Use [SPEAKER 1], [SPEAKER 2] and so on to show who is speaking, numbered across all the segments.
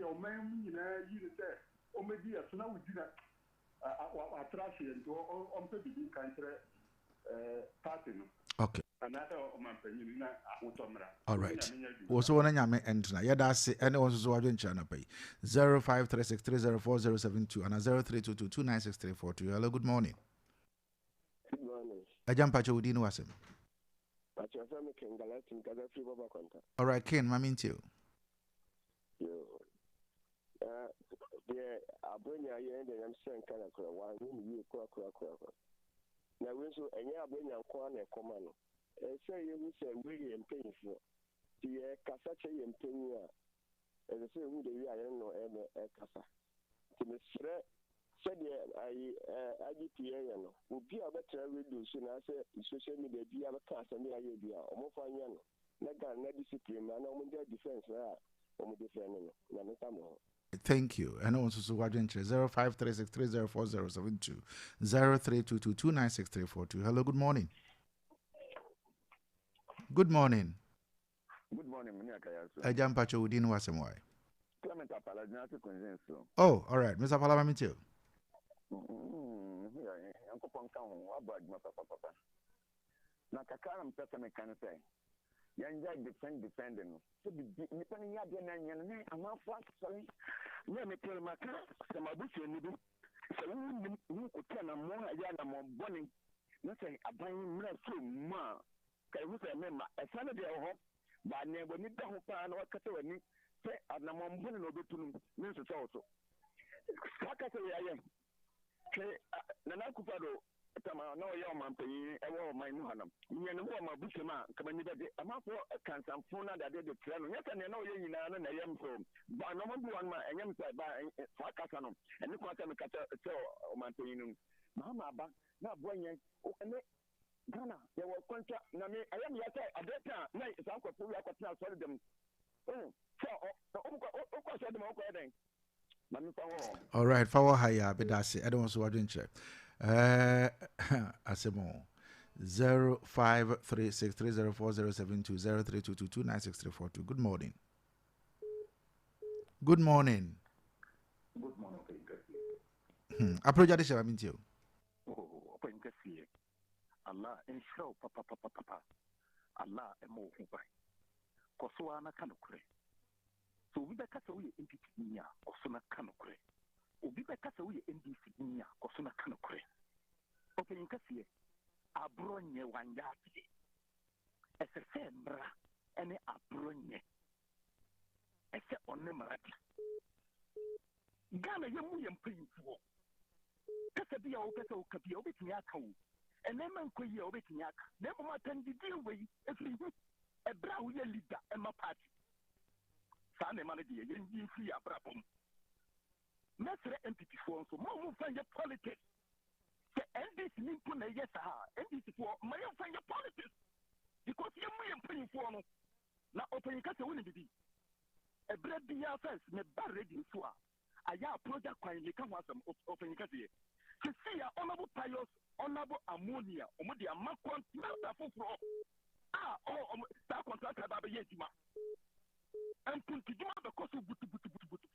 [SPEAKER 1] ɔman mu nyinaa yi no sɛ ɔmmɛdi yɛ so na wodi na watra aseɛ nti ɔmpɛ biribi nka nkyerɛ party no.
[SPEAKER 2] Okay.
[SPEAKER 1] Anaasɛ ɔmanpanyin na ahotɔ mmra.
[SPEAKER 2] All right. Wo so wo ne Nyame ntena. Yɛda ase ɛne wo nso so w'adwenkyerɛ anɔpa yi. 0536304072 ana 0322296342. Hello, good morning.
[SPEAKER 3] Good morning.
[SPEAKER 2] Agya mpakyɛ wo din ne w'asɛm.
[SPEAKER 3] Pakyɛ ɔfrɛ me Ken Galati mekasa firi Bɔba Kwanta.
[SPEAKER 2] All right Ken, ma mentie o.
[SPEAKER 3] Yoo. Na deɛ Aboanya yɛ deɛ nyame sɛ nka na kora wanyɛ ne yie kora kora kora kora. Na wei nso ɛnyɛ Aboanya nko ara na ɛkɔma no. Ɛsɛ sɛ yɛhu sɛ wei yɛ mpanyinfoɔ. Nti yɛkasa kyerɛ yɛn mpanyin a, ɛsɛ sɛ yɛhu the way a yɛne no ɛnɛ ɛkasa. Nti mesrɛ sɛdeɛ ayi ɛɛ IGP yɛyɛ no, obi a ɔbɛtena radio so na asɛ social media bi abɛka asɛm bi ayɛ bi a, wɔmfa nyɛ no. Na Ghana na discipline mmra na wɔn gyae defense no a wɔn defend no. Nyame nka mo ho.
[SPEAKER 2] Thank you. Ɛne wo nso so w'adwenkyerɛ 0536304072 0322296342. Hello, good morning. Good morning.
[SPEAKER 4] Good morning, mene akaya so.
[SPEAKER 2] Agya mpakyɛ wo din ne w'asɛm wae.
[SPEAKER 4] Clement Apala gyina ase kunzin so.
[SPEAKER 2] Oh, all right. Mr. Apala ma me tie o.
[SPEAKER 4] Nyankopɔn nka ho, wabɔ adwuma papapapa. Na kakra na mepɛ sɛ meka ne sɛ, yɛngyae defend defend no. Sɛ bibi nnipa no nyɛ adeɛ na ɛnyɛ no na amanfoɔ asɔre. Me a mete no maka sɛ m'abusuani bi sɛ wonnim wokotu anammɔn a ɛyɛ anammɔn bɔne na sɛ aban mmara so mu a ka ehu sɛ memma ɛsa no deɛ wɔ hɔ ba nea w'ani da ho paa na wakata w'ani sɛ anammɔn bɔne na ɔbɛtu no mensosɔ wo so. Saa kasa wei ayɛ Hwɛ, Nana Akufo-Addo tam a na ɔyɛ ɔmanpanyin wɔ ɔman mu ha no, menya ne ho wɔ m'abusua mu a, anka m'ani bɛgye. Amanfoɔ ka nsamfo no adeade de kyerɛ no. Nyɛ sɛ nea na ɔyɛ nyinaa no na ɛyɛ me fɛ o. Ba nneɛma bi wɔ hɔnom a ɛnyɛ me fɛ. Ba saa kasa no, ɛne kwan sɛ mekasa kyerɛ ɔmanpanyin no. Mahama aba na aboa yɛn. Ɛne Ghana yɛwɔ kwantwa na me ɛyɛ me ya sɛ adeɛ ka a na saa nkurɔfoɔ wei akɔtena asɔre dɛm. Wohu sɛ ɔ wokɔ asɔre dɛm a wokɔyɛ dɛn?
[SPEAKER 2] Alright, fa wɔ ha yi a bɛda ase ɛde wɔn so wadwenkyerɛ ɛɛ asɛm o 0536304072 0322296342 good morning good morning
[SPEAKER 5] good morning ɔpanyin kɛseɛ
[SPEAKER 2] apɛrɛgya de hyɛ ma mentie o
[SPEAKER 5] oh ɔpanyin kɛseɛ Allah nhyira wo papapapapa Allah ɛma wo ho ban kɔ so ara na ka nokorɛ Sɛ obi bɛka sɛ woyɛ NPP ni a, kɔ so na ka nokorɛ. Obi bɛka sɛ woyɛ NDC ni a, kɔ so na ka nokorɛ. Ɔpanyin kɛseɛ, aborɔ nyɛ wanyɛ adeɛ. Ɛsɛ sɛ mmara ne aborɔ nyɛ. Ɛsɛ ɔne mmara di. Ghana yɛmmu yɛn mpanyinfoɔ. Kasa bi a wopɛ sɛ woka bi a wobɛtumi aka o. Nneɛma nkɔ yie a wobɛtumi aka. Na mmom atɛndidie wei ɛfiri he? Ɛberɛ a woyɛ leader ma party. Saa nneɛma no deɛ yɛnyi mfiri yɛn abrabɔ mu. Mɛsrɛ NPP foɔ nso, mo a momfa nyɛ politics. Sɛ NDC ni mpo na ɛyɛ saa a, NDC foɔ mma yɛmfa nyɛ politics because yɛmmu yɛn mpanyinfoɔ no. Na ɔpanyin ka sɛ wonim bibi, ɛberɛ biara first meba radio so a, ayɛ a project kwan meka ho asɛm, ɔpanyin kɛseɛ. Sesei a Honourable Pius Honourable Ammonia wɔn de ama contractor foforɔ a ɔ saa contractor ba abɛyɛ adwuma. Mpuntudwuma bɛkɔ so butubutubutubutu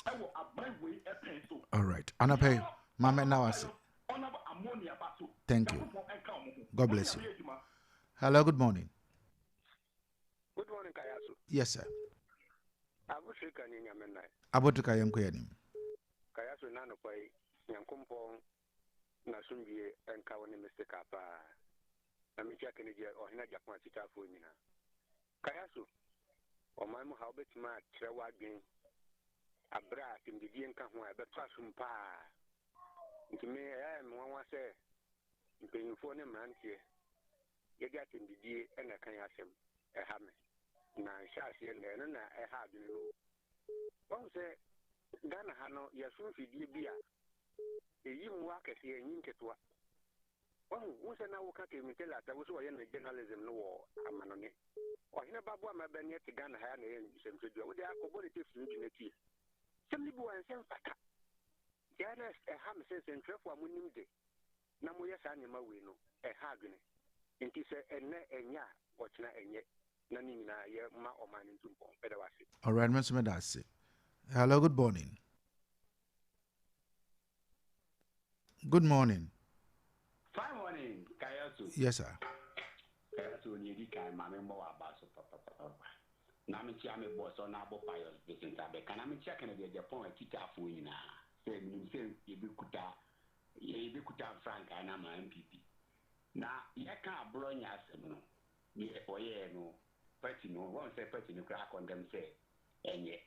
[SPEAKER 5] ɛwɔ aban wei ɛpɛn so.
[SPEAKER 2] All right. Anɔpa yi, maame na wase.
[SPEAKER 5] Honourable Ammonia ba so.
[SPEAKER 2] Thank you. God bless you. Hello, good morning.
[SPEAKER 6] Good morning, Kayasu.
[SPEAKER 2] Yes, sir.
[SPEAKER 6] Abotrika ni nyame nan.
[SPEAKER 2] Abotrika yɛn kɔ yɛn nim.
[SPEAKER 6] Kayasu na anɔpa yi, Nyankompɔn na sumdwie nka wo ne Mr. paa. Na mekyia Kennedy ɔhene Agyapong akyitaafoɔ nyinaa. Kayasu, ɔman mu ha wobɛtumi akyerɛ w'adwen aberɛ a asɛmdidie nka ho a ɛbɛtɔ asom paa. Nti me ɛyɛ me nwanwa sɛ mpanyinfoɔ ne mmeranteɛ yɛde atɛmdidie na ɛka yɛn asɛm, ɛha me. Na nhyɛ aseɛ nnɛ, ɛno na ɛha adwene no o. Wahu sɛ Ghana ha no, yɛso mfidie bi a ɛyi mmoa akɛseɛ, ɛnyi nketewa. Wahu, wohu sɛ na woka Kevin Taylor sɛ wo sɛ ɔyɛ no journalism no wɔ amanɔne. Ɔhene ba boa ma bɛ ne ɛte Ghana ha ya na ɛyɛ nsɛmtwerɛdwuma. Wode akɔbɔ ne tapes no bi na tie. Sɛm no bi wɔ a ɛnsɛ mfata. Nti ɛyɛ na ɛha me sɛ nsɛntwerɛfoɔ a monim de na moyɛ saa nneɛma wei no, ɛha adwene. Enti sɛ ɛnnɛ ɛnyɛ a, ɔkyena ɛnyɛ. Na ne nyinaa yɛ ma ɔman no ntu mpɔn. Meda wo ase.
[SPEAKER 2] Alright, me nso meda ase. Hello, good morning. Good morning.
[SPEAKER 7] Fine morning, Kayasu.
[SPEAKER 2] Yes, sir.
[SPEAKER 7] Kayasu, ni edi kan ma me mbɔ w'aba so papapapa. Na me kyia me boss Honorable Pius Vincent Abeka. Na me kyia Kennedy Agyapong akyitaafoɔ nyinaa. Sɛ menim sɛ yɛbɛkuta yɛbɛkuta mfrankaa no ama NPP. Na yɛka aborɔ nyɛ asɛm no. Deɛ ɔyɛɛ no party no wahu sɛ party no koraa condemn sɛ ɛnyɛ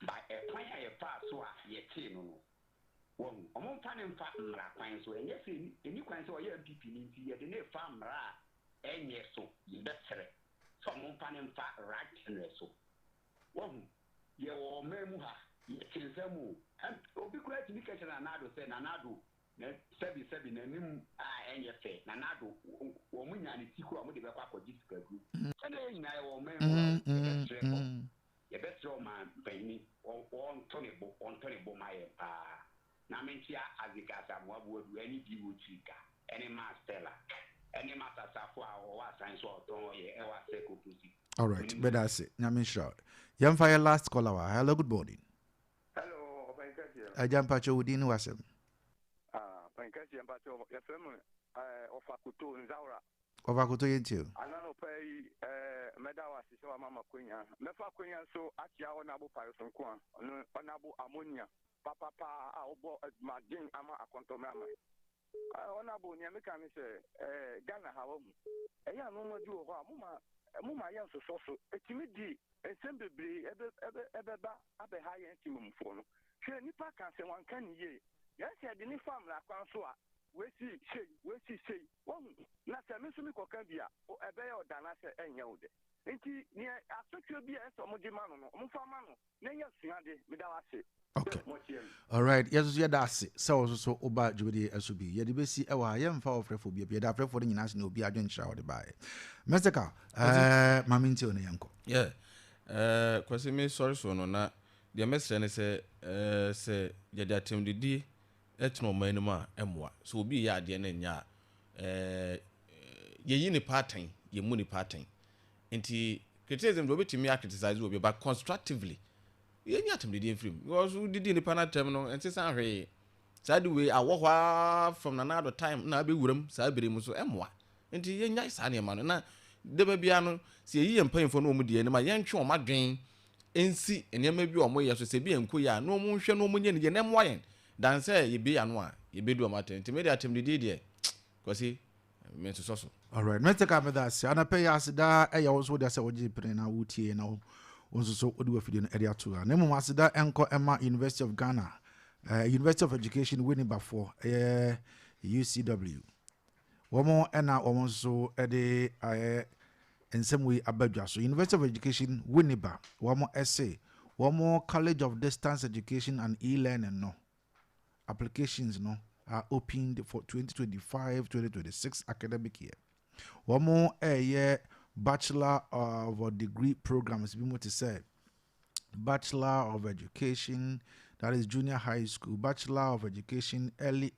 [SPEAKER 7] but ɛkwan a yɛfaa so a yɛkyee no no wahu ɔmo mfa no mfa mmara kwan so ɛnyɛ sɛ ɛni kwan sɛ ɔyɛ NPP ni nti yɛde no refa mmara a ɛnyɛ so yɛbɛsrɛ sɛ ɔmo mfa no mfa right channel so wahu yɛwɔ ɔman mu ha yɛte nsɛm o obi koraa tumi ka kyerɛ Nana Addo sɛ Nana Addo Na sɛbi sɛbi n'anim a ɛnyɛ fɛ, Nana Addo, wɔn nyaa ne ti koraa a wɔde bɛkɔ akɔgye sikaduro. Sɛdeɛ yɛn nyinaa yɛwɔ ɔman mu a, yɛbɛsrɛ ɔ, yɛbɛsrɛ ɔman panyini, ɔnto ne bo, ɔnto ne bo ma yɛn paa. Na menkyea Isaac Asamoah Boadu ɛne D.O. Chirika ɛne Maa Stella ɛne Masa Safo a ɔwɔ Asan so a ɔtɔn ɔyɛ ɛwɔ Asɛk Opposite.
[SPEAKER 2] Alright, meda ase. Nyame nhyira wo. Yɛmfa yɛ last caller wa. Hello, good morning.
[SPEAKER 8] Hello, Ɔpanyin Kɛseɛ.
[SPEAKER 2] Agya mpakyɛ wo din ne w'asɛm.
[SPEAKER 8] Ah, Ɔpanyin Kɛseɛ mpakyɛ yɛfrɛ me eh, Ɔfa Koto Nzawra.
[SPEAKER 2] Ɔfa Koto yɛntie o.
[SPEAKER 8] Ana nɔpa yi eh, mɛda wo ase sɛ wama m'akwanya. Mɛfa akwanya nso akyea Ɔnabo Pius Nkoa, ɔno Ɔnabo Ammonia papapa a ɔbɔ adwumaden ama akɔntɔmmrɛ aman. Honourable, nea meka ne sɛ, eh, Ghana ha wahu, ɛyɛ a nnoɔma bi wɔ hɔ a moma, moma yɛnsosɔ so. Ɛtumi di nsɛm bebree ɛbɛ, ɛbɛ, ɛbɛba abɛha yɛn temammufoɔ no. Hwɛ, nipa ka sɛ wanka ne yie, yɛn sɛ yɛde ne fa mmara kwan so a, wei si sei, wei si sei, wahu. Na sɛ me nso mekɔka bi a, o, ɛbɛyɛ ɔda anaasɛ ɛnyɛ wo dɛ. Nti, nea asotweɛ bi a ɛsɛ sɛ wɔde ma no no, wɔmfa ma no. Na ɛyɛ asuade. Meda wo ase
[SPEAKER 2] Okay. sɛ moatie me. Alright, yɛn nso yɛda ase sɛ wo nso so woba dwumadie yi so bi. Yɛde bɛsi wɔ ha, yɛmfa ɔfrɛfoɔ bia bi. Yɛda afrɛfoɔ no nyinaa ase ne obi adwenkyerɛ a wɔde baeɛ. Mystical,
[SPEAKER 9] Kwasi.
[SPEAKER 2] eh, ma mentie wo na yɛnkɔ.
[SPEAKER 9] Yeah, eh, Kwasi me sɔre soɔ no na deɛ mɛsrɛ ne sɛ eh, sɛ yɛde atɛmdidie tena ɔman no mu a ɛmmoa. Sɛ obi reyɛ adeɛ na ɛnyɛ a, eh, yɛyi nipa atɛn, yɛmmu nipa atɛn. Nti criticism deɛ wobɛtumi a criticize obi but constructively yɛnyi atɛmdidie mfiri mu because wodidi nipa no atɛm no ɛnsesa hwee. Saa de wei awɔ hɔ ara from Nana Addo time na abɛwura mu saa bere mu so ɛmmoa. Nti yɛnyae saa nneɛma no na dɛbɛ biara no sɛ yɛyi yɛn mpanyinfoɔ no wɔn di anim a yɛntwe wɔn adwen nsi nneɛma bi a wɔyɛ so sɛ ebi ɛnkɔ yie a na wɔn nhwɛ na wɔn nyɛ no yie na ɛmmoa yɛn dan sɛ yɛbie yɛn ano a yɛbɛdi wɔn atɛm. Nti me deɛ atɛmdidie deɛ Kwasi me nsosɔ so.
[SPEAKER 2] Alright, Mr. Ka meda ase. Anɔpɛ yi aseda ɛyɛ wo nso wode asɛ wogye pene na wotie na wo nso so wode wafidie no ɛde ato ha. Na mmom aseda ɛnkɔ ɛma University of Ghana, uh, University of Education Winneba-foɔ, ɛyɛ UCW. Wɔn ɛna wɔn nso ɛde ayɛ nsɛm wei aba dwa so. University of Education Winneba, wɔn ɛse wɔn College of Distance Education and E-Learning no, applications no are opened for 2025-2026 academic year. Wɔn ɛyɛ Bachelor of Degree programs bi mu te sɛ Bachelor of Education, that is junior high school, Bachelor of Education early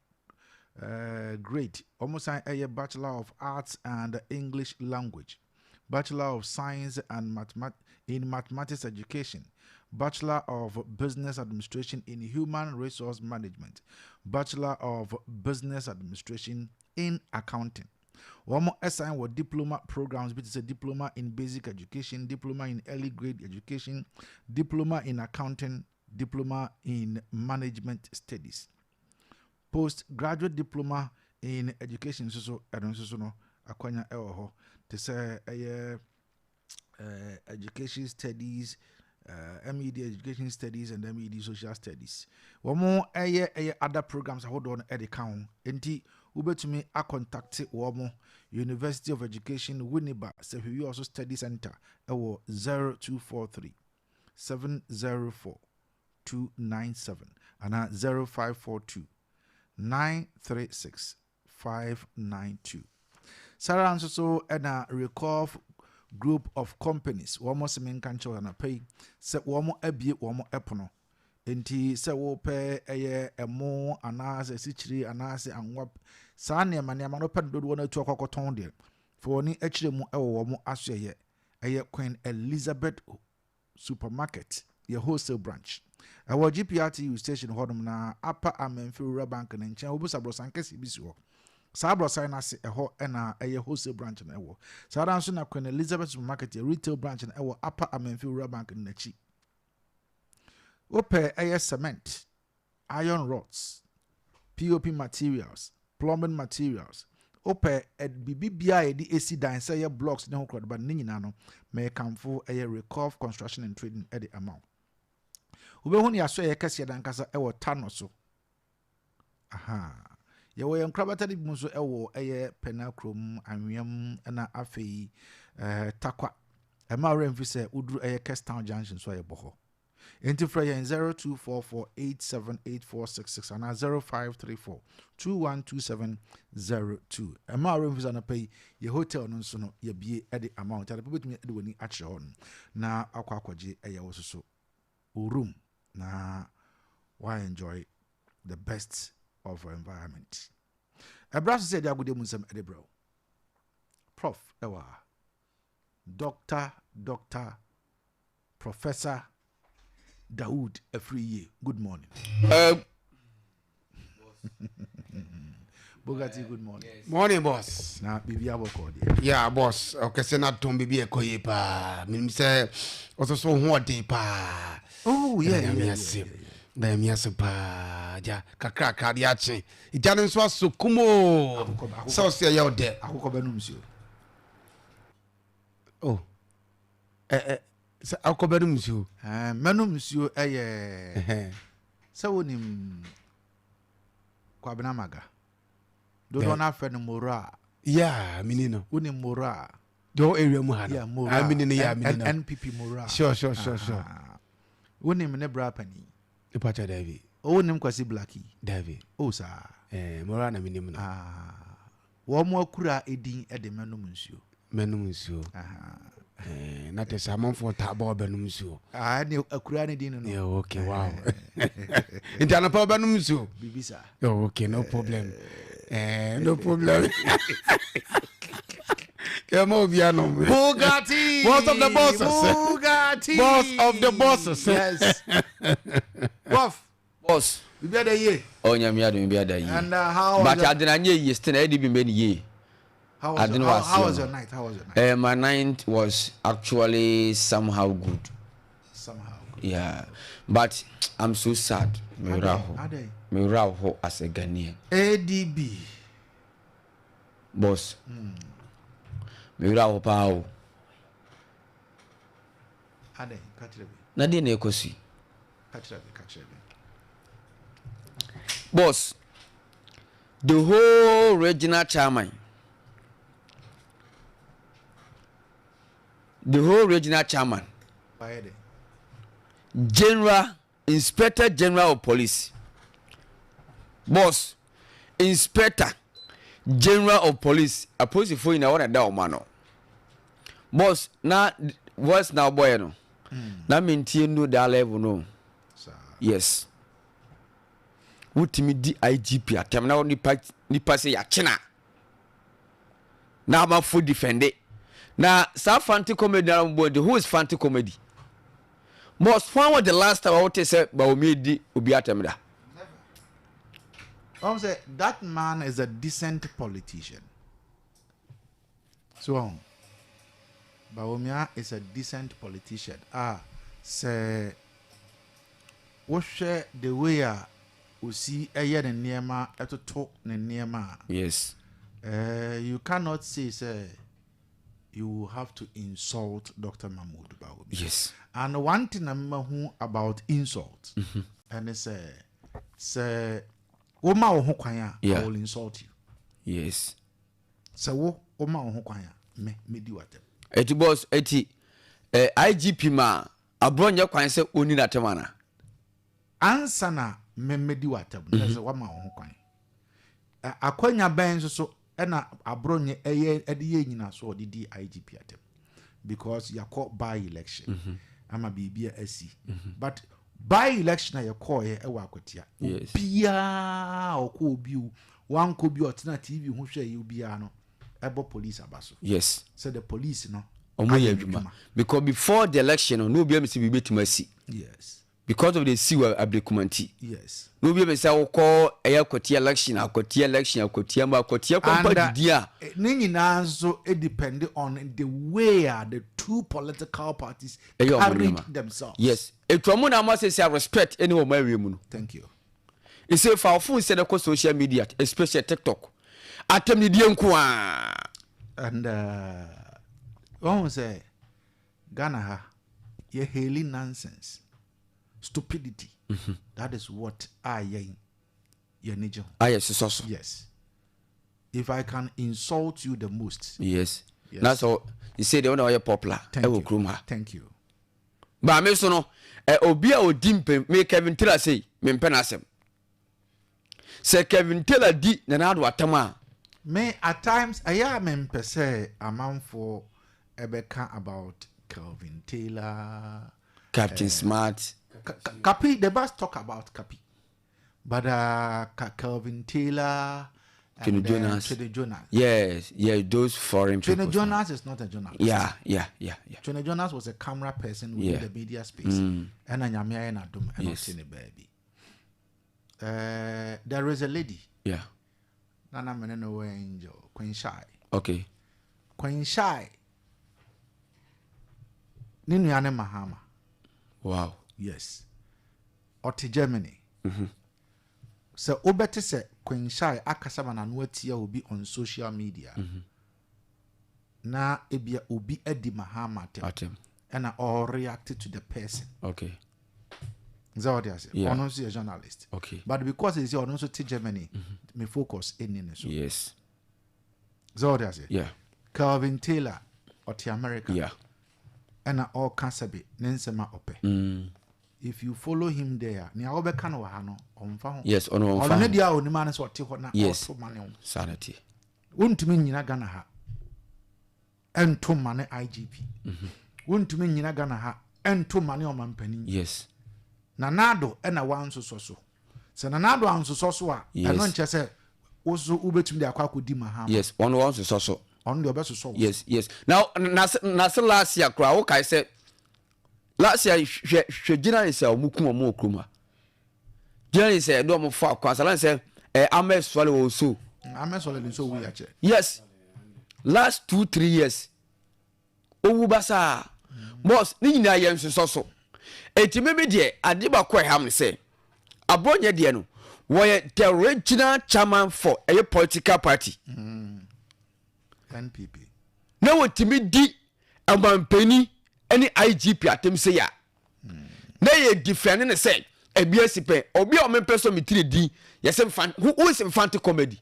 [SPEAKER 2] grade. Wɔn san ɛyɛ Bachelor of Arts and English Language, Bachelor of Science and Mathemat in Mathematics Education, Bachelor of Business Administration in Human Resource Management, Bachelor of Business Administration in Accounting. Wɔn san wɔ diploma programs bi te sɛ Diploma in Basic Education, Diploma in Early Grade Education, Diploma in Accounting, Diploma in Management Studies. Postgraduate Diploma in Education nso so ɛno nso so no akwanya ɛwɔ hɔ te sɛ ɛyɛ Education Studies, MED Education Studies and MED Social Studies. Wɔn ɛyɛ ɛyɛ other programs ahodoɔ no ɛde ka ho. Nti wobɛtumi akɔntakte wɔn University of Education Winneba Sefwi-Wiawso Study Center ɛwɔ 0243 704 297 anaa 0542 936 592. Saa ara nso so na Recoff Group of Companies, wɔn se menka nkyerɛ wo anɔpa yi sɛ wɔn abue wɔn pono. Enti sɛ wopɛ ɛyɛ ɛmo anaasɛ asikyire anaasɛ anwa, saa nneɛma nneɛma no wopɛ no dodoɔ no atu akɔ akɔtɔn deɛ, fa w'ani kyerɛ mu wɔ wɔn asoɛeɛ. Ɛyɛ Queen Elizabeth Supermarket, yɛ wholesale branch. Ɛwɔ GPRTU station hɔnom na Upper Amenfi Rural Bank no nkyɛn. Wobisa aborɔsan kɛseɛ bi si hɔ. Saa aborɔsan no ase ɛhɔ na ɛyɛ wholesale branch no ɛwɔ. Saa ara nso na Queen Elizabeth Supermarket yɛ retail branch no ɛwɔ Upper Amenfi Rural Bank no n'akyi. Wopɛ ɛyɛ cement, iron rods, POP materials, plumbing materials, wopɛ biribi biara a yɛde esi dan sɛ ɛyɛ blocks ne ho korɔdeba no ne nyinaa no, mekamfo ɛyɛ Recov Construction and Trading de ama wo. Wobɛhu ne aso ɛyɛ kɛseɛ no ankasa ɛwɔ Tano so. Aha. Yɛwɔ yɛn nkorabata no bi mu nso ɛwɔ ɛyɛ Pɛna kurom, Anweam, ɛna afei eh, Takwa. Ɛma werɛ mfi sɛ woduru ɛyɛ Kestown Junction so a yɛbɔ hɔ. Enti frɛ yɛn 0244878466 anaa 0534212702. Ɛmma wo werɛ mfi sɛ anɔpa yi yɛ hotel no nso no yɛabue de ama wo nti anɔpa wobɛtumi de w'ani akyerɛ hɔ no na akɔ akɔgye ɛyɛ wo soso wo room na wa enjoy the best of environment. Ɛberɛ aso sɛ yɛde agodie mu nsɛm de brɛ wo. Prof ɛwɔ ha. Doctor Doctor Professor Dawood Afriyie, good morning. Bogati, good morning.
[SPEAKER 10] Morning, boss.
[SPEAKER 2] Na biribi abɔkɔ deɛ.
[SPEAKER 10] Yeah, boss. Ɔkɛse na dɔn biribi ɛkɔ yie paa. Menim sɛ ɔsoso ho ɔden paa.
[SPEAKER 2] Oh, yeah, yeah, yeah, yeah.
[SPEAKER 10] Na nyame ase paa gya kakrakra de akye. Gya no nso aso kumoo. Sɛ ɔsɛ ɛyɛ ɔdɛ.
[SPEAKER 2] Akokɔ bɛnom nsuo.
[SPEAKER 10] Oh. Ɛ ɛ sɛ akokɔ bɛnom nsuo.
[SPEAKER 2] Ɛɛ mɛnom nsuo ɛyɛ sɛ wonim Kwabena Maga dodoɔ no afrɛ no Mora.
[SPEAKER 10] Yeah, mini no.
[SPEAKER 2] Wonim Mora.
[SPEAKER 10] The whole area mu ha no.
[SPEAKER 2] Yeah, Mora.
[SPEAKER 10] Ah, mini no, yeah, mini no.
[SPEAKER 2] NPP Mora.
[SPEAKER 10] Sure.
[SPEAKER 2] Wonim ne bra panin.
[SPEAKER 10] Nipa kyɛ Dabi.
[SPEAKER 2] Oh, wonim Kwasi Blackie.
[SPEAKER 10] Dabi.
[SPEAKER 2] Oh, saa.
[SPEAKER 10] Eh, Mora na minim no.
[SPEAKER 2] Ah. Wɔn akura edin de mɛnom nsuo.
[SPEAKER 10] Mɛnom nsuo. Eh, na te sɛ amanfoɔ taa bɔ ɔbɛnom nsuo.
[SPEAKER 2] Ah, ne akura ne din no no.
[SPEAKER 10] Yeah, okay, wow. Nti anɔpa ɔbɛnom nsuo.
[SPEAKER 2] Bibi saa.
[SPEAKER 10] Oh, okay, no problem. Eh, no problem. Yɛma obi anom.
[SPEAKER 2] Bugatti.
[SPEAKER 10] Boss of the bosses.
[SPEAKER 2] Bugatti.
[SPEAKER 10] Boss of the bosses.
[SPEAKER 2] Yes. Boff.
[SPEAKER 11] Boss.
[SPEAKER 2] Bibi ada yie.
[SPEAKER 11] Oh nyame adom bibi ada yie.
[SPEAKER 2] And uh, how
[SPEAKER 11] But ade na nye yie still na ɛde bi mbɛ ne yie.
[SPEAKER 2] How was, your, how, how was your night? How was your
[SPEAKER 11] night? My night was actually somehow good.
[SPEAKER 2] Somehow good.
[SPEAKER 11] Yeah, but I'm so sad. Me wura ho. Me wura ho as a Ghanaian.
[SPEAKER 2] ADB.
[SPEAKER 11] Boss. Me wura ho paa o.
[SPEAKER 2] Adɛn? Ka kyerɛ me.
[SPEAKER 11] Na deɛ na ɛkɔ so yi?
[SPEAKER 2] Ka kyerɛ me, ka kyerɛ me.
[SPEAKER 11] Boss, the whole regional chairman, the whole regional chairman,
[SPEAKER 2] Wayɛ dɛ.
[SPEAKER 11] General Inspector General of Police, boss, Inspector General of Police, apolisifoɔ nyinaa wɔn na ɛda wɔn ano. Boss, na voice na ɔbɔyɛ no, na mentie nnu that level no. Yes. Wotumi di IGP atɛm na nipa nipa sɛ yɛakyena. Na amafo defende. Na saa Fanti comedy na wɔbɔ nti, who is Fanti comedy? Boss, when was the last time a wote sɛ Bawumia di obi atɛm da?
[SPEAKER 2] Wɔn sɛ that man is a decent politician. So wɔn Bawumia is a decent politician. Ah, sɛ wohwɛ the way a osi ɛyɛ ne nneɛma ɛtoto ne nneɛma a.
[SPEAKER 11] Yes.
[SPEAKER 2] You cannot say sɛ you will have to insult Dr. Mahmoud Bawumia.
[SPEAKER 11] Yes.
[SPEAKER 2] And one thing I'm who about insult, and it's a say, woma wo ho kwan a, I will insult you.
[SPEAKER 11] Yes.
[SPEAKER 2] Sɛ wo woma wo ho kwan a, me medi w'atɛm.
[SPEAKER 11] Eti boss, eti eh, IGP ma aborɔ nyɛ kwan sɛ ɔnni n'atɛm ana?
[SPEAKER 2] Ansa na me medi w'atɛm, na sɛ wama wo ho kwan. Akwanya bɛn nso so ɛna aborɔ nyɛ ɛyɛ ɛde yɛ nyina so ɔde di IGP atɛm because yɛakɔ by election ama biribi a asi, but by election a yɛkɔɔyɛ ɛwɔ Akwatia, obiaa ɔkɔ obi o wankɔ bi ɔtena TV ho hwɛ yɛ obiaa no ɛbɔ police aba so sɛ the police no.
[SPEAKER 11] Ɔmo yɛ adwuma because before the election no na obiara nim sɛ biribi bɛtumi asi.
[SPEAKER 2] Yes.
[SPEAKER 11] Because of the si wɔ Ablekuma nti.
[SPEAKER 2] Yes.
[SPEAKER 11] Na obiara nim sɛ wokɔ ɛyɛ akwatia election akwatia election akwatia mu akwatia kɔ mpa didi a.
[SPEAKER 2] Ne nyinaa nso depend on the way a the two political parties
[SPEAKER 11] Ɛyɛ ɔmo
[SPEAKER 2] carried
[SPEAKER 11] nneɛma.
[SPEAKER 2] themselves.
[SPEAKER 11] Yes. Etu ɔmo na ama sɛsi a respect ɛni wɔn awie mu no.
[SPEAKER 2] Thank you.
[SPEAKER 11] Ese fa wo phone sɛ na kɔ social media especially TikTok. Atɛmnidie nko ara.
[SPEAKER 2] And uh, wɔn sɛ Ghana ha yɛ haili nonsense stupidity mm -hmm. that is what a yɛn yɛn ani gye ho.
[SPEAKER 11] Ayɛ sosɔ so.
[SPEAKER 2] Yes. If I can insult you the most.
[SPEAKER 11] Yes. yes. Na so you say the one ɔyɛ popular ɛwɔ kurom ha.
[SPEAKER 2] Thank you.
[SPEAKER 11] Maame so no, ɛ obi a odi mpem me Kevin Taylor sei, mempɛ n'asɛm. Sɛ Kevin Taylor di Nana Addo atam a.
[SPEAKER 2] Me at times ɛyɛ a mempɛ sɛ amanfoɔ ɛbɛka about Kelvin Taylor.
[SPEAKER 11] Captain Smart.
[SPEAKER 2] Kapi, they must talk about Kapi. But uh, Kelvin Taylor
[SPEAKER 11] and Jonas.
[SPEAKER 2] Twene Jonas.
[SPEAKER 11] Yes, yes, those foreign
[SPEAKER 2] Twene
[SPEAKER 11] people.
[SPEAKER 2] Jonas is not a journalist.
[SPEAKER 11] Yeah, yeah, yeah, yeah.
[SPEAKER 2] Twene Jonas was a camera person within the media space. And Nyame ayɛ n'adom ɛna ɔte ne baabi. There is a lady.
[SPEAKER 11] Yeah.
[SPEAKER 2] Nana mene no wɔ angel Queen Shy.
[SPEAKER 11] Okay.
[SPEAKER 2] Queen Shy. Ne nua ne Mahama.
[SPEAKER 11] Wow.
[SPEAKER 2] Yes. Ɔte Germany. Sɛ wobɛte sɛ Queen Shy akasa ma n'ano atia obi on social media na ebia obi adi Mahama atɛm ɛna ɔreact to the person.
[SPEAKER 11] Okay.
[SPEAKER 2] Sɛ ɔde ase.
[SPEAKER 11] Yeah.
[SPEAKER 2] Ɔno nso yɛ journalist.
[SPEAKER 11] Okay.
[SPEAKER 2] But because ɛsɛ ɔno nso te Germany, me focus ɛnni ne so.
[SPEAKER 11] Yes.
[SPEAKER 2] Sɛ ɔde ase.
[SPEAKER 11] Yeah.
[SPEAKER 2] Calvin Taylor ɔte America.
[SPEAKER 11] Yeah.
[SPEAKER 2] Ɛna ɔreka sɛbe ne nsɛm a ɔpɛ. If you follow him there, nea wɔbɛka no wɔ ha no, ɔmfa ho.
[SPEAKER 11] Yes, ɔno ɔmfa
[SPEAKER 2] Ɔno ne
[SPEAKER 11] ho.
[SPEAKER 2] deɛ a onim ano sɛ ɔte hɔ na
[SPEAKER 11] Yes.
[SPEAKER 2] ɔto ma ne ho.
[SPEAKER 11] Saa na ɛteɛ.
[SPEAKER 2] Wontumi nnyina Ghana ha ɛnto ma ne IGP. Wontumi nnyina Ghana ha ɛnto ma ne ɔmampanin.
[SPEAKER 11] Yes.
[SPEAKER 2] Nana Addo ɛna wansosɔ so. Sɛ Nana Addo ansosɔ so a,
[SPEAKER 11] Yes.
[SPEAKER 2] ɛno nkyɛ sɛ wo so wobɛtumi de akɔ akɔdi Mahama.
[SPEAKER 11] Yes, ɔno wansosɔ so.
[SPEAKER 2] Ɔno deɛ ɔbɛsosɔ wo.
[SPEAKER 11] Yes, yes. Now, na na se last year koraa wokae sɛ last year hwɛ hwɛ journalist a wɔn ku wɔn wɔ kurom ha. Journalist a yɛde wɔn fa kwan sa sɛ ɛ Ahmed Suale wɔ so.
[SPEAKER 2] Ahmed Suale nso wu akyɛ.
[SPEAKER 11] Yes, last 2-3 years owu basaa. Boss ne nyinaa yɛ nsosɔ so. Eti mímí deɛ ade baako a ɛha mi sɛ Abronye deɛ no wɔyɛ the regional chairman for ɛyɛ political party.
[SPEAKER 2] NPP.
[SPEAKER 11] Na wɔtumi di ɔmampanin ne IGP atem sɛ ya na yɛ defend ne sɛ ebi asi pɛ obi a ɔmempɛ sɛ metiri din yɛsɛ mfa who is Mfante Comedy.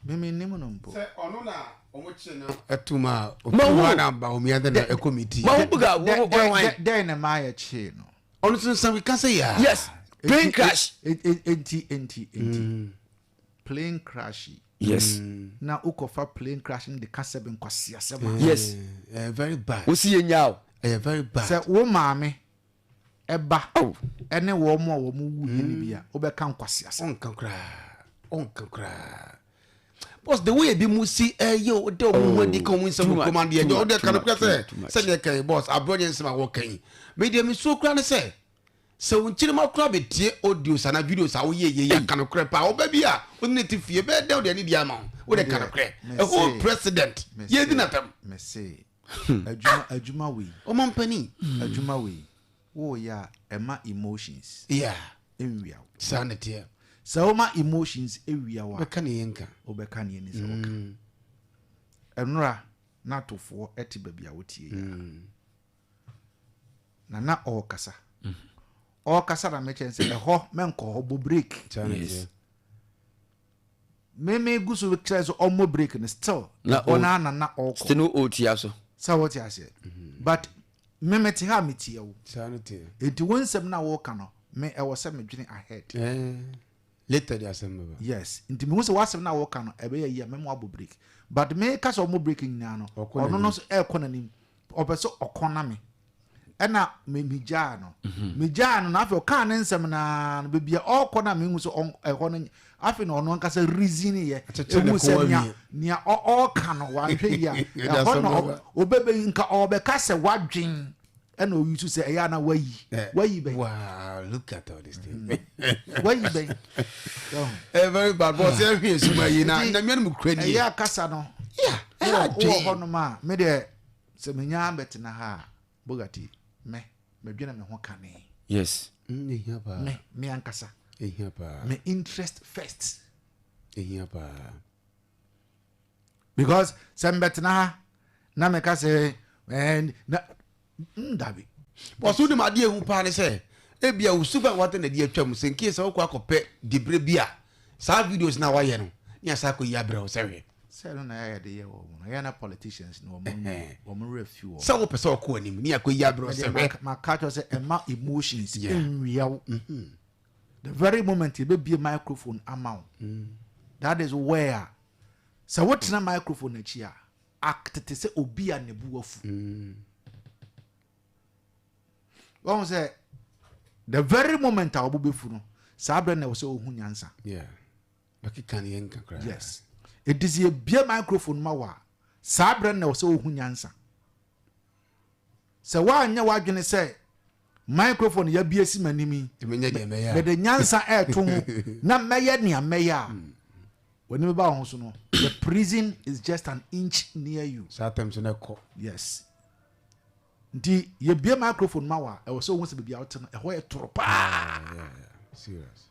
[SPEAKER 2] Mimi nim no mpo.
[SPEAKER 10] Sɛ ɔno na ɔmo kye no ɛtum a
[SPEAKER 11] Ma
[SPEAKER 10] ofiri
[SPEAKER 11] wo-
[SPEAKER 10] hɔ na Bawumia de na ɛkɔ mi ti.
[SPEAKER 11] Ma wo buga wo wo hwan.
[SPEAKER 2] Dɛn na maa yɛ kyee no?
[SPEAKER 10] Ɔno nso nsɛm keka sɛ yɛ.
[SPEAKER 11] Yes, plane crash.
[SPEAKER 2] Enti plane crash yi.
[SPEAKER 11] Yes.
[SPEAKER 2] Na wokɔfa plane crash no de ka sɛ bi nkwasiasɛm a.
[SPEAKER 11] Yes.
[SPEAKER 10] Ɛyɛ very bad.
[SPEAKER 11] Wosi yɛ nya o.
[SPEAKER 10] Ɛyɛ very bad.
[SPEAKER 2] Sɛ wo maame ɛba
[SPEAKER 11] Oh.
[SPEAKER 2] ɛne wɔn mu a wɔn wu yɛ ne bi a wobɛka nkwasiasɛm.
[SPEAKER 10] Ɔnka koraa ɔnka koraa. Boss, the way ebi mu si ɛyɛ o de ɔmo ho adi ka ɔmo nsɛm
[SPEAKER 11] Too much,
[SPEAKER 10] kurom adeɛ
[SPEAKER 11] too
[SPEAKER 10] ɛdi ɔde
[SPEAKER 11] much,
[SPEAKER 10] ka no kura
[SPEAKER 11] too
[SPEAKER 10] sɛ
[SPEAKER 11] much, too much.
[SPEAKER 10] sɛdeɛ kan boss Abronye nsɛm a wɔka yi mɛ deɛ misuo kura ne sɛ sɛ wo nkyirima kura bɛ tie audios ana videos a woyɛ yɛ yɛ aka no korɛ paa ɔbɛ bi a wone ne ti fie bɛɛ dɛ wode ani di ama wo wode ka no korɛ a whole president yɛdi natam.
[SPEAKER 2] Mese adwuma wei.
[SPEAKER 10] Ɔma mpani.
[SPEAKER 2] Adwuma wei woyɛ a ɛma emotions. Nwia wo.
[SPEAKER 10] Saa ne teɛ.
[SPEAKER 2] Sɛ woma emotions ewia wo a.
[SPEAKER 10] Bɛka ne yɛnka.
[SPEAKER 2] Wobɛka ne yɛni sɛ wɔka. Ɛnora na atofoɔ ɛte baabi a wotie yi na ɔrekasa ɔrekasa na mekyɛn sɛ ɛhɔ mɛnkɔ hɔ bɔ break.
[SPEAKER 11] Yes.
[SPEAKER 2] Meme gu so kyerɛ sɛ ɔmmɔ break no still.
[SPEAKER 11] Na
[SPEAKER 2] ɛhɔ na na ɔrekɔ.
[SPEAKER 11] Still no otia so.
[SPEAKER 2] Sɛ wote aseɛ but meme te ha a metie wo.
[SPEAKER 10] Saa ne teɛ.
[SPEAKER 2] Enti wo nsɛm no a wɔreka no me ɛwɔ sɛ medwene ahead.
[SPEAKER 10] Later de asɛm bɛba.
[SPEAKER 2] Yes, nti mehu sɛ w'asɛm no a wɔka no ɛbɛyɛ yie a mɛma wabɔ break but meka sɛ ɔmmɔ break nyinaa no
[SPEAKER 10] Ɔkɔ
[SPEAKER 2] ɔno no
[SPEAKER 10] n'anim.
[SPEAKER 2] nso ɛrekɔ n'anim ɔpɛ sɛ ɔkɔ na me. Ɛna me megyaa no. Megyaa no na afei ɔkaa ne nsɛm no ara no, baabi a ɔrekɔ no a mehu sɛ ɔn ɛhɔ no afei na ɔno ankasa reason yɛ
[SPEAKER 10] Akyekyere ne
[SPEAKER 2] ehu
[SPEAKER 10] kɔn
[SPEAKER 2] sɛ nea
[SPEAKER 10] awie.
[SPEAKER 2] nea ɔ ɔreka no wanhwɛ yie a
[SPEAKER 10] Ɛde
[SPEAKER 2] ɛhɔ
[SPEAKER 10] asɛm
[SPEAKER 2] na
[SPEAKER 10] bɛba.
[SPEAKER 2] ɔ ɔbɛbɛ nka ɔrebɛka sɛ wadwen ɛna ɔyi so sɛ ɛyɛ a na wayi
[SPEAKER 10] Eh,
[SPEAKER 2] wayi bɛn
[SPEAKER 10] Wow, look at all this thing.
[SPEAKER 2] wayi bɛn. Ɔho.
[SPEAKER 10] Eh, very bad. But sɛ ɛhwɛ esuma yi na
[SPEAKER 2] Nti,
[SPEAKER 10] na mmea no mu kura nie.
[SPEAKER 2] ɛyɛ akasa no
[SPEAKER 10] Yeah, ɛyɛ
[SPEAKER 2] wowɔ wowɔ
[SPEAKER 10] adwen.
[SPEAKER 2] hɔnom a me deɛ sɛ menya bɛtena ha a Bogati me medwene me ho kane.
[SPEAKER 11] Yes.
[SPEAKER 10] Ehia paa.
[SPEAKER 2] Me me ankasa.
[SPEAKER 10] Ehia paa.
[SPEAKER 2] Me interest first.
[SPEAKER 10] Ehia paa.
[SPEAKER 2] Because sɛ mbɛtena ha na meka sɛ ɛɛ na dabi.
[SPEAKER 10] Bɔso nim adeɛ ehu paa ne sɛ ebia wo suban wate na ɛde atwam sɛ nkee sɛ wokɔ akɔpɛ dibre bi a saa videos na wayɛ no ne asa akɔyi abrɛ wo sɛ hwɛ.
[SPEAKER 2] Sɛ ɛno na yɛ de yɛ wɔn no, ɛyɛ na politicians no wɔn wɔn werɛ fi wɔn.
[SPEAKER 10] Sɛ wopɛ sɛ ɔkɔ anim ne akɔyi abrɛ wo sɛ hwɛ.
[SPEAKER 2] Maka kyerɛ sɛ ɛma emotions nwia wo. The very moment yɛbɛbie microphone ama wo, that is where sɛ wotena microphone akyi a, act te sɛ obi a ne bo afu. Wɔn sɛ the very moment a wɔbo bɛfu no, saa berɛ na ɛwɔ sɛ wohu nyansa.
[SPEAKER 10] Yeah. Bɛkeka ne yɛnka koraa.
[SPEAKER 2] Yes. Ɛnti sɛ yɛbie microphone ma wo a, saa berɛ no na ɛwɔ sɛ wohu nyansa. Sɛ woanyɛ w'adwene sɛ microphone yɛabie si m'anim yi, mede nyansa ɛreto ho na mɛyɛ nea mɛyɛ a, hmm. w'ani bɛba wo ho so no, the prison is just an inch near you.
[SPEAKER 10] Saa tɛm so na ɛkɔ.
[SPEAKER 2] Yes. Nti yɛbie microphone ma wo a, ɛwɔ sɛ wohu sɛ baabi a wote no, ɛhɔ yɛ toro paa.
[SPEAKER 10] Ah, yeah, yeah. Serious.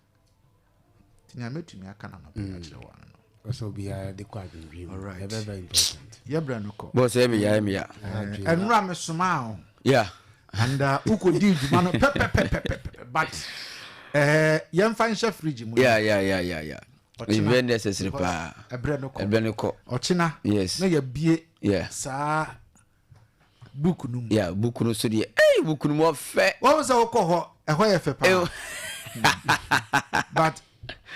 [SPEAKER 2] Nti nea mɛtumi aka no anɔpa yi akyerɛ wo ano no.
[SPEAKER 10] Ɔsɛ obiara de kɔ adwendwen mu.
[SPEAKER 2] Alright.
[SPEAKER 10] Ɛyɛ very very important.
[SPEAKER 2] Yɛbrɛ no kɔ.
[SPEAKER 11] Boss ɛyɛ me ya ɛyɛ me ya.
[SPEAKER 2] Ɛnora me somaa wo.
[SPEAKER 11] Yeah.
[SPEAKER 2] And uh, wokɔdii dwuma no pɛpɛpɛpɛpɛ but eh, yɛmfa nhyɛ fridge mu.
[SPEAKER 11] Yeah yeah yeah yeah yeah. It's very necessary paa.
[SPEAKER 2] Ɛbrɛ no kɔ.
[SPEAKER 11] Ɛbrɛ no kɔ.
[SPEAKER 2] Ɔkyena.
[SPEAKER 11] Yes.
[SPEAKER 2] Na yɛbie.
[SPEAKER 11] Yeah.
[SPEAKER 2] Saa book no mu.
[SPEAKER 11] Yeah, book no so deɛ. Hey, book no mu ɔfɛ.
[SPEAKER 2] Wɔn sɛ wokɔ hɔ, ɛhɔ yɛ fɛ paa. But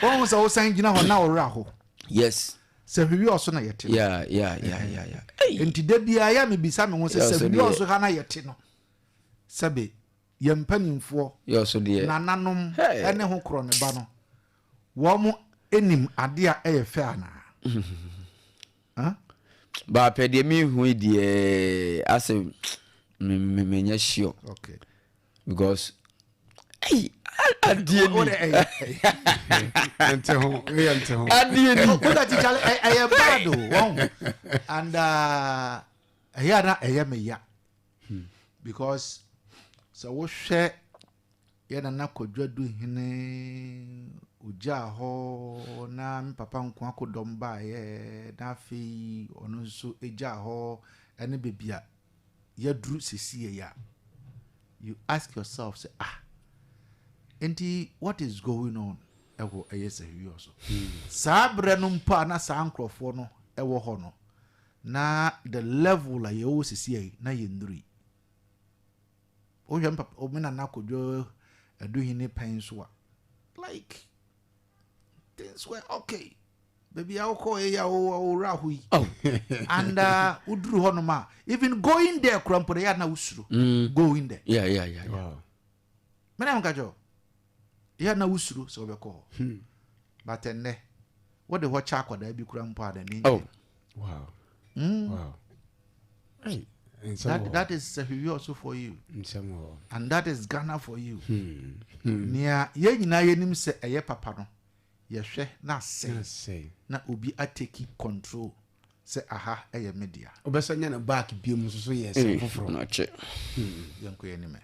[SPEAKER 2] wɔn sɛ wosan gyina hɔ na ɔwerɛ aho.
[SPEAKER 11] Yes.
[SPEAKER 2] Sɛ hwiwi ɔso na yɛte no.
[SPEAKER 11] Yeah, yeah, yeah, yeah, yeah. Hey.
[SPEAKER 2] Nti da biara yɛ mebisa me ho sɛ sɛ hwiwi ɔso ha na yɛte no. Sɛbe yɛn mpanimfoɔ, nananom ne ho korɔ ne ba no, wɔn nim adeɛ a ɛyɛ fɛ anaa? Huh?
[SPEAKER 11] Baapɛ deɛ mehu yi deɛ asɛ menyɛ sure.
[SPEAKER 2] Okay.
[SPEAKER 11] Because hey, adeɛ ni.
[SPEAKER 10] Nte ho, yɛ nte ho.
[SPEAKER 11] Adeɛ ni.
[SPEAKER 2] Kuta ti kyale ɛyɛ bad o wɔn and ɛyɛ ana ɛyɛ me ya hmm. because sɛ wohwɛ Yɛ Nana Kwadwo Aduhene ogyaa hɔ na me papa nko akodɔm baeɛ na afei ɔno nso gyaa hɔ ɛne baabi a yɛaduru sesie yi a, you ask yourself sɛ ah, nti what is going on ɛwɔ ɛyɛ Sahwiɔ so? Saa berɛ no mpo a na saa nkurɔfoɔ no ɛwɔ hɔ no, na the level a yɛwɔ sesie yi na yɛnnurui. Wohwɛ me papa, me nana Kojo Aduhene pɛn so a, like things were okay. Baabi a wokɔ yɛ a wowura hɔ yi.
[SPEAKER 11] Oh.
[SPEAKER 2] And woduru hɔ nom a, even going there kura mpo de yɛ na wosuro. Going there.
[SPEAKER 11] Yeah, yeah, yeah. yeah. Wow.
[SPEAKER 2] Me na meka kyerɛ yɛ na wosuro sɛ wobɛkɔ hɔ. But ɛnnɛ, wode hɔ kyɛ akwadaa bi kura mpo a n'ani
[SPEAKER 11] Oh.
[SPEAKER 10] Wow. Wow. Hey.
[SPEAKER 2] That, that is Sefwi also for you. And that is Ghana for you. Nea yɛn nyinaa yɛnim sɛ ɛyɛ papa no, yɛhwɛ na asɛe na obi ateki control sɛ aha ɛyɛ me dea.
[SPEAKER 10] Wobɛsɛ nya no back biom nso so yɛ sɛ foforɔ.
[SPEAKER 11] Nɔkye.
[SPEAKER 2] Yɛnkɔ yɛn anim ɛ.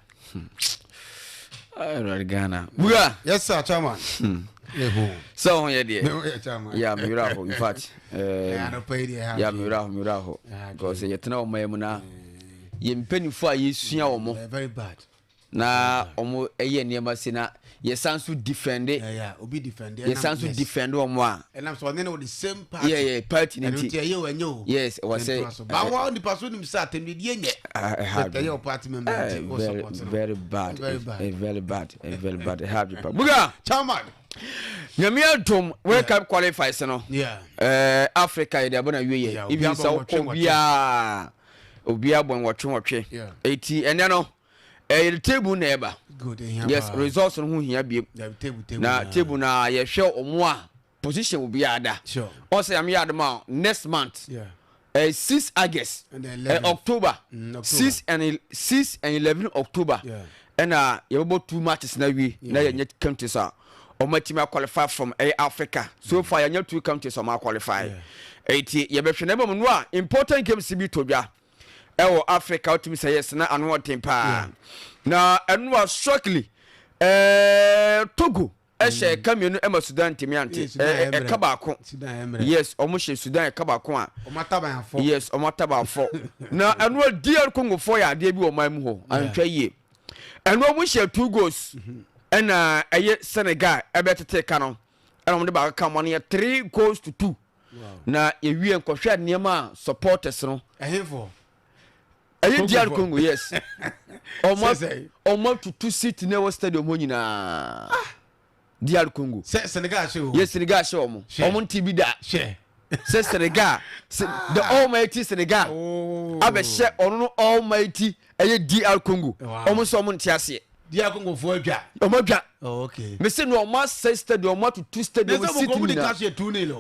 [SPEAKER 11] Awurade Ghana. Bura.
[SPEAKER 10] Yes sir, chairman.
[SPEAKER 11] Sɛ wo ho yɛ deɛ.
[SPEAKER 10] Me ho yɛ chairman.
[SPEAKER 11] Yeah, me werɛ aho. In fact,
[SPEAKER 10] anɔpa yi deɛ ha.
[SPEAKER 11] Yeah, me werɛ aho, me werɛ aho. Because yɛtena wɔn man mu na yɛn mpanimfoɔ a yɛsua wɔn.
[SPEAKER 10] Very bad.
[SPEAKER 11] Na wɔn yɛ nneɛma si na yɛsan so defende.
[SPEAKER 10] Obi defende.
[SPEAKER 11] Yɛsan so defende wɔn a.
[SPEAKER 10] Ɛnam sɛ ɔne no wɔ the same party.
[SPEAKER 11] Yeah, yeah, party ne
[SPEAKER 10] nti.
[SPEAKER 11] Ɛno
[SPEAKER 10] nti ɛyɛ o ɛnyɛ o.
[SPEAKER 11] Yes, ɛwɔ sɛ.
[SPEAKER 10] Bawo nipa so nim sɛ atɛmdidie nyɛ.
[SPEAKER 11] Ɛha
[SPEAKER 10] adwene. Ɛyɛ o party member nti o support no.
[SPEAKER 11] Very bad. Very bad. Very bad. Very bad. Ɛha adwene pa. Buga.
[SPEAKER 10] Chairman.
[SPEAKER 11] Nyame adom World Cup qualifiers no.
[SPEAKER 10] Yeah.
[SPEAKER 11] Eh, Africa yɛde abɔ na wie yɛ. Even sɛ wokɔ obiara obiara bɔ nwɔtwe nwɔtwe. Eti ɛnɛ no. Ɛyɛ table na ɛba. Yes, results no ho hia biem. Na table na yɛhwɛ ɔmo a position obiara da. Ɔsɛ yam yɛ adoma next month. Yeah. 6 August, October, 6 and 6 and 11 October. Ɛna yɛbɛbɔ two matches na wie na yɛnyɛ countries a wɔn atumi aqualify from ɛyɛ Africa. So far yɛnyɛ two countries wɔn aqualify. Eti yɛbɛhwɛ na mmom no a important games bi to dwa ɛwɔ Africa, wotumi sɛ yes, na ano ɔden paa. Na ɛno a shortly Togo ɛhyɛ ɛka mmienu ɛma Sudan ntumi ante ɛka baako. Yes, ɔmo hyɛ Sudan ɛka baako a, yes, ɔmo atabanfo. Na ɛno a DR Congo fo yɛ adeɛ bi wɔ ɔman mu hɔ antwa yie. Ɛno ɔmo hyɛ two goals ɛna ɛyɛ Senegal ɛbɛtete ka no, ɛna ɔmo de baako ka mo no yɛ 3 goals to 2. Na yɛwie nkɔhwɛ nneɛma a supporters no
[SPEAKER 10] ɛhefo
[SPEAKER 11] ɛyɛ DR Congo, yes, ɔmo atutu seat na ɛwɔ stadium hɔ nyinaa, DR Congo.
[SPEAKER 10] Sɛ Senegal hyɛ o.
[SPEAKER 11] Yɛ Senegal hyɛ ɔmo, ɔmo nti bi da sɛ Senegal, the almighty Senegal abɛhyɛ ɔno no almighty ɛyɛ DR Congo. Ɔmo nso ɔmo nte aseɛ.
[SPEAKER 10] DR Congo fo adwa.
[SPEAKER 11] Ɔmo adwa.
[SPEAKER 10] Oh, okay.
[SPEAKER 11] Mesi no, ɔmo asɛ stadium, ɔmo atutu stadium seat nyinaa.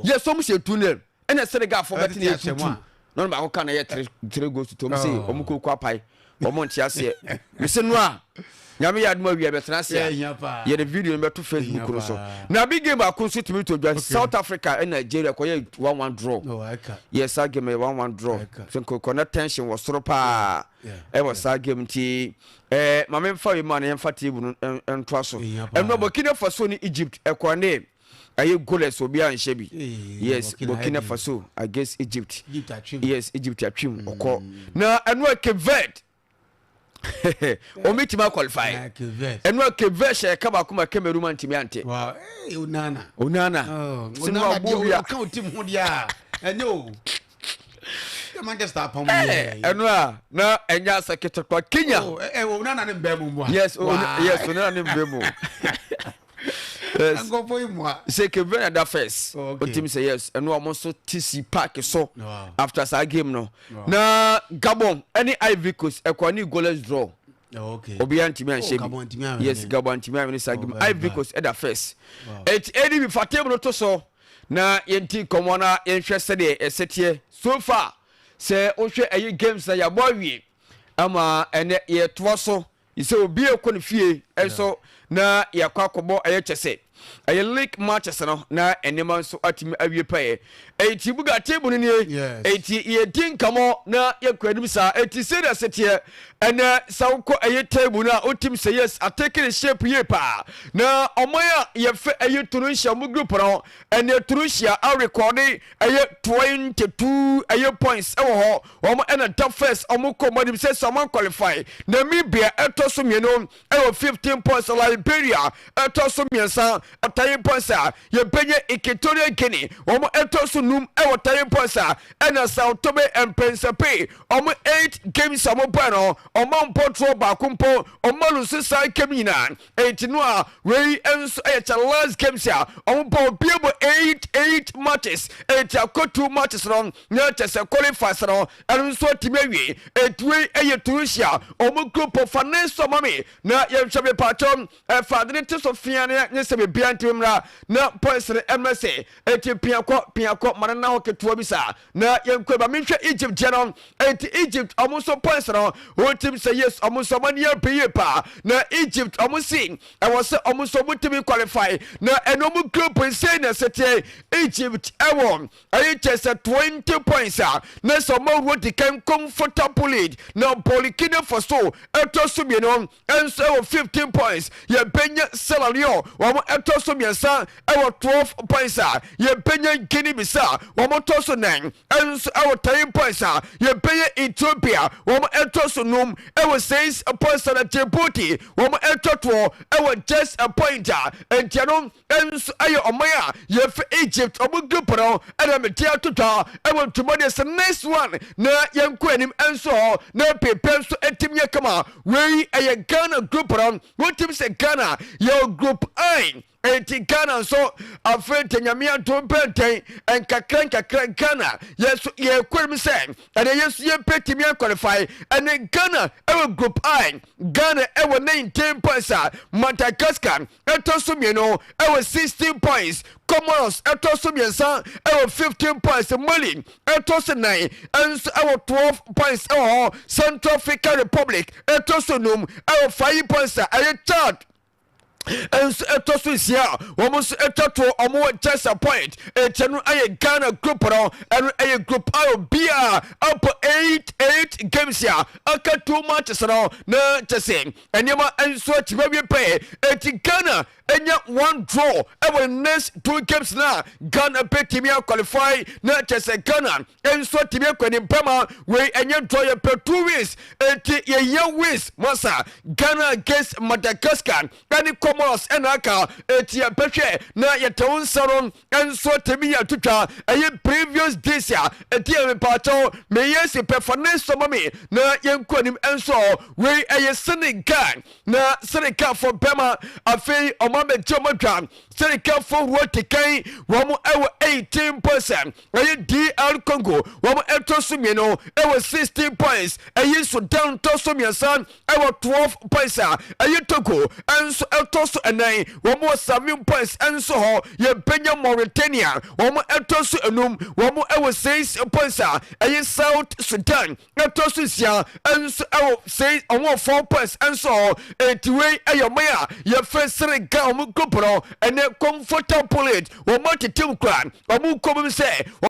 [SPEAKER 11] Yes, ɔmo hyɛ 2-0, ɛna Senegal fo bɛtena yɛ 2-2 na ɔno baako ka na yɛ 3 3 goals to 2. Ɔmo sɛ ɔmo koko apae, ɔmo nte aseɛ. Mesi no a Nyame yɛ adom awia bɛtena ase a yɛde video no bɛto Facebook no so. Na big game baako nso tumi to dwa, South Africa ɛna Nigeria kɔyɛ 1-1 draw. Yɛ saa game yɛ 1-1 draw so nkɔkɔ na tension wɔ soro paa ɛwɔ saa game. Nti maame nfa wei mu a na yɛmfa table no ntoa so. Ɛno Burkina Faso ne Egypt ɛkɔ ne ɛyɛ goalless, obiara nhyɛ bi. Yes, Burkina Faso against Egypt. Yes, Egypt atwim ɔkɔ. Na ɛno a Cape Verde ɔmo tumi aqualify. Ɛno a Cape Verde hyɛ ɛka baako ma Cameroon ma ntumi ante.
[SPEAKER 10] Onana.
[SPEAKER 11] Onana.
[SPEAKER 10] Sinu abo bi a ɔka o team ho deɛ a ɛnyɛ o Manchester apam.
[SPEAKER 11] Ɛno a na ɛnyɛ asa ketewa Kenya.
[SPEAKER 10] Onana ne mbɛ mu mu.
[SPEAKER 11] Yes, yes, Onana ne mbɛ mu.
[SPEAKER 10] Yes,
[SPEAKER 11] sɛ Cape Verde da first. Otim sɛ yes, ɛno ɔmo nso ti si park so after saa game no. Na Gabon ɛne Ivory Coast ɛkɔ ne goalless draw, obiara ntumi anhyɛ bi. Yes, Gabon ntumi anhyɛ saa game. Ivory Coast ɛda first. Eti ɛdi bi fa table no to so na yɛnti nkɔmɔ na yɛnhwɛ sɛdeɛ ɛsɛ teɛ so far. Sɛ wohwɛ ɛyɛ games na yɛabɔ awie ama ɛnɛ yɛtoa so sɛ obi ekɔ ne fie nso na yɛakɔ akɔbɔ ɛyɛ kyɛ sɛ ɛyɛ league matches no na nneɛma nso atumi awie pɛyɛ. Eti buga table no nie. Eti yɛdi nkɔmɔ na yɛkɔ anim saa. Eti sɛdeɛ sɛ teɛ ɛnɛ, sɛ wokɔ ɛyɛ table no a, wotim sɛ yes, atake ne shape yie paa. Na ɔman a yɛfɛ ɛyɛ Tunisia mu group no, ɛnɛ Tunisia arekɔde ɛyɛ 22 ɛyɛ points ɛwɔ hɔ. Wɔn ɛna da first, wɔn kɔ wɔn anim sɛ wɔn qualify. Namibia ɛtɔ so mmienu ɛwɔ 15 points. Liberia ɛtɔ so mmiɛnsa, 10 points. A yɛbɛnyɛ Equatorial Guinea, wɔn ɛtɔ so num ɛwɔ 10 points. A ɛna Sao Tome and Principe, wɔn eight games a wɔn bɔ no, wɔn mpɔ baako mpo, wɔn alose saa game nyinaa. Eti no a wei nso ɛyɛ kyɛ last games a wɔn bɔ, obi bɔ eight eight matches. Eti akɔ two matches no na kyɛ sɛ qualifiers no ɛno nso atumi awie. Eti wei ɛyɛ Tunisia wɔn group of finance. Ɔma na yɛnhwɛ mepatwɔ ɛfa ade ne te so fia ne ne sɛ biribiara ntumi mmra na points no ɛmɛ sɛ eti piakɔ piakɔ ma no na hɔ ketewa bi saa na yɛnkɔ ba menhwɛ Egypt deɛ no. Eti Egypt ɔmo nso points no, wɔtim sɛ yes, ɔmo nso ɔmo ani abere yie paa. Na Egypt ɔmo si ɛwɔ sɛ ɔmo nso ɔmo tumi qualify. Na ɛno ɔmo group nsɛn na ɛsɛ teɛ Egypt ɛwɔ ɛyɛ kyɛ sɛ 20 points a na sɛ ɔmo awuro di kan comfortable lead. Na Burkina Faso ɛtɔ so mmienu ɛnso ɛwɔ 15 points. Yɛbɛnya Sierra Leone, wɔn ɛtɔ so mmiɛnsa ɛwɔ 12 points. A yɛbɛnya Guinea Bissau, wɔn tɔ so nan ɛnso ɛwɔ 10 points. A yɛbɛnya Ethiopia, wɔn ɛtɔ so num ɛwɔ 6 points. Na Djibouti, wɔn ɛtɔ toɔ ɛwɔ just a point. A ntia no nso ɛyɛ ɔman a yɛfɛ Egypt ɔmo group no ɛna mete ato twa ɛwɔ ntoma deɛ sɛ next one na yɛnkɔ anim nso hɔ na pepe nso ɛtim yɛ kama. Wei ɛyɛ Ghana group no. Wotim sɛ Ghana yɛwɔ group I. Enti Ghana nso afei nti Nyame adom pɛntɛn nkakra nkakra Ghana yɛn nso yɛkɔ anim sɛ ɛnɛ yɛn nso yɛbɛtumi aqualify. Ɛne Ghana ɛwɔ group I, Ghana ɛwɔ 19 points a Madagascar ɛtɔ so mmienu ɛwɔ 16 points, Comoros ɛtɔ so mmiɛnsa ɛwɔ 15 points, Mali ɛtɔ so nan nso ɛwɔ 12 points ɛwɔ hɔ, Central African Republic ɛtɔ so num ɛwɔ 5 points a ɛyɛ Chad nso ɛtɔ so nsia a wɔn nso atwa toɔ, wɔn wɔ just a point. Ɛkyɛ no ayɛ Ghana group no, ɛno ɛyɛ group A, obiara abɔ 8 8 games a aka 2 matches no na kyɛ sɛ nneɛma nso akyi bɛwie pɛɛ. Eti Ghana enya one draw ɛwɔ next two games na Ghana bɛtumi aqualify na kyɛ sɛ Ghana nso atumi akɔ anim pɛma. Wei ɛnyɛ draw, yɛ pɛ two wins, eti yɛhia wins masa. Ghana against Madagascar ɛne Comoros ɛna aka, eti yɛbɛhwɛ na yɛtɛ wo nsa no nso atumi yɛ atwitwa. Ɛyɛ previous days a ɛti yɛ mepaakyɛw meyɛ si pɛ fa ne sɔma me na yɛnkɔ anim. Nso wei ɛyɛ Senegal, na Senegalfoɔ bɛma afei ɔma bɛgye ɔma dwa. Senegalfoɔ wɔ dikan, wɔn ɛwɔ 18 points. Ɛyɛ DR Congo, wɔn ɛtɔ so mmienu ɛwɔ 16 points. Ɛyɛ Sudan tɔ so mmiɛnsa ɛwɔ 12 points a ɛyɛ Togo ɛnso ɛtɔ so ɛnan, wɔn wɔ 7 points. Ɛnso hɔ yɛbɛnya Mauritania, wɔn ɛtɔ so enum, wɔn ɛwɔ 6 points a ɛyɛ South Sudan ɛtɔ so nsia ɛnso ɛwɔ 6, wɔn wɔ 4 points. Ɛnso hɔ eti wei ɛyɛ ɔman a yɛfrɛ Senegal, wɔn group no ɛnɛ comfortable bullet, wɔn atete mu kura wɔn kɔn mu sɛ.